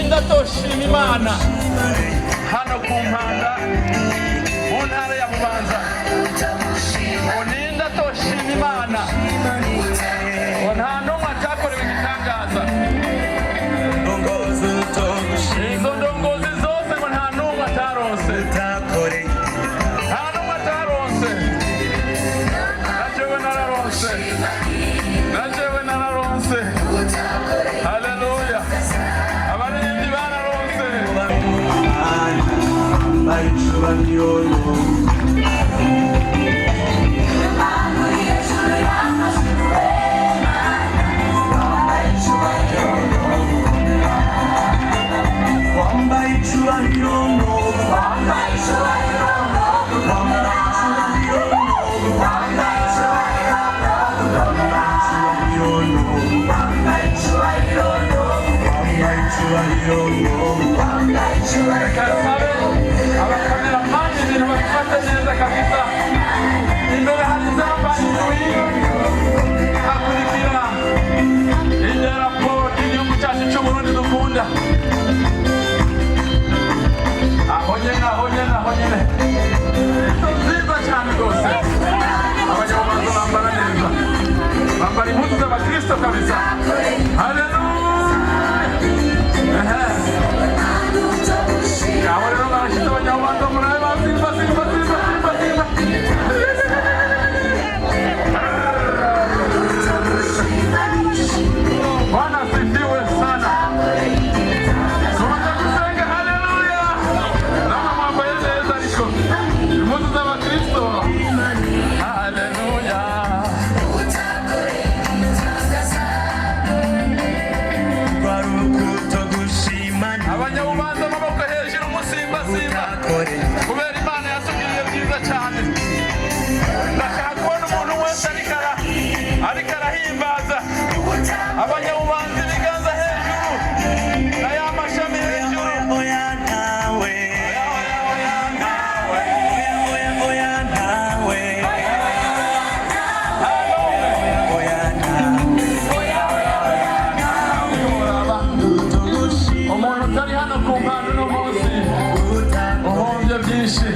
Ninde atoshima Imana hano ku Mpanda, mu ntara ya Bubanza? Ngo ninde atoshima Imana? Ngo nta n'umwe atakorewe igitangaza. Izo ndongozi zose, ngo nta n'umwe ataronse, nta n'umwe ataronse. Na jewe nararonse, na jewe nararonse. Haleluya! Abaririmbyi bararonse. Wambaye icyubahiro no wambaye icyubahiro no wambaye icyubahiro no wambaye icyubahiro no wambaye icyubahiro no wambaye icyubahiro no wambaye icyubahiro. Reka nsabe abakameramani ibintu babifate neza kabisa. Imbere hari inzamba indwi, hakurikira idarapo ry'igihugu cyacu cy'Uburundi dukunda. Aho nyene, aho nyene, aho nyene. Nziza cyane rwose. Abanyabubanza bambara neza, bambara impuzu z'abakristo kabisa. Haleluya! Ehe. Ngaho rero barashyize abanyabubanza, murabe basimba, simba, simba, simba, simba. Bwana asifiwe sana. Tumaze gusenga. Haleluya! Namwe mwambaye neza, ariko impuzu z'abakristo. Haleluya! Abanyabubanza, amaboko hejuru, musimba, simba, kubera Imana yatugiriye byiza cyane. Ndashaka kubona umuntu wese ariko arahimbaza. Abanyabubanza, ibiganza hejuru na ya mashami hejuru. Oya nawe. Oya, oya, oya nawe. Oya, oya nawe. Nta n'umwe. Oya nawe. Umuntu utari hano ku mpano uno munsi, uhombye byinshi.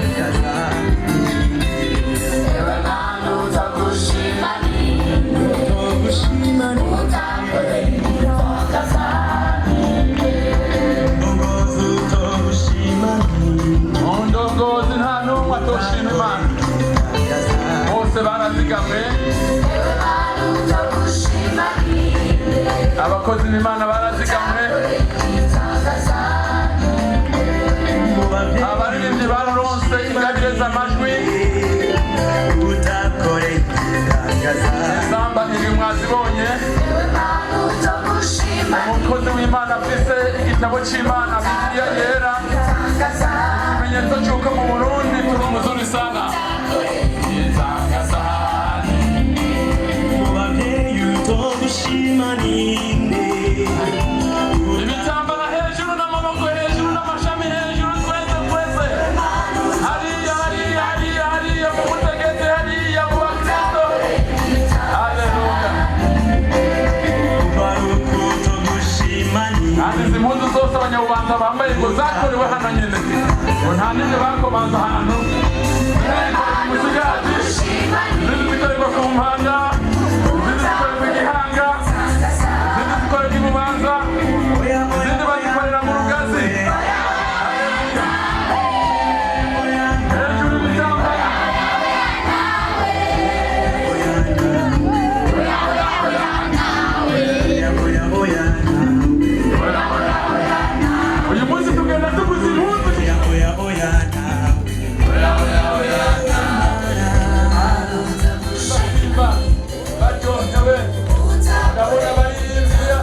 Mu ndongozi nta n'umwe atoshima Imana, bose barazigamwe. Abakozi b'Imana barazigamwe, abaririmbyi bararonse ingabire z'amajwi. Izamba indwi mwazibonye. Umukozi w'Imana afise igitabo c'Imana, Bibiliya Yera, ikimenyetso c'uko mu Burundi turi muzuri sana. Itangaza. Ibitambara hejuru n'amaboko hejuru n'amashami hejuru, twese twese hariya, hariya, hariya, hariya mu butegetsi, hariya mu bakristo. Haleluya! Kandi izi mpuzu zose abanyabubanza bambaye ngo zakorewe hano nyine, ngo nta n'imwe bakomanze ahantu. Zimwe zikorerwa mu Musigati, izindi zikorerwa ku Mpanda, izindi zikorerwa i Gihanga, izindi zikorerwa i Bubanza, izindi bazikorera mu Rugazi. Hejuru ibitambara. Uyu munsi tugenda tuguze impuzu. Oya, oya nawe. Simba baryohewe. Ndabona baririmbira.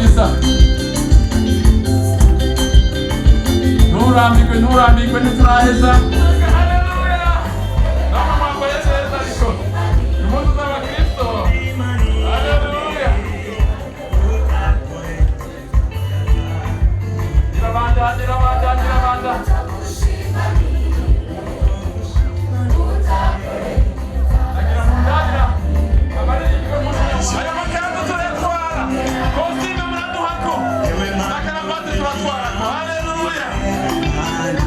Kabisa, nturambirwe, nturambirwe, ntituraheza. Haleluya! Namwe mwambaye neza, ariko impuzu z'abakristo. Haleluya! Irabandanya, irabandanya, irabandanya. Agira mu ndabira abaririmbyi bo muri ayo makanzu turayatwara, kositime muraduhako na karavati turatwarako. Haleluya!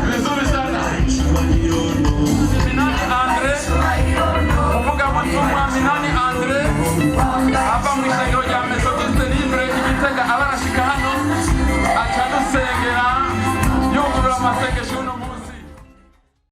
Vizuri sana. Minani Andre, umuvugabutumwa Minani Andre ava mu ishengero rya Methodiste Libre i Gitega, aba arashika hano aca adusengera yugurura amasengesho.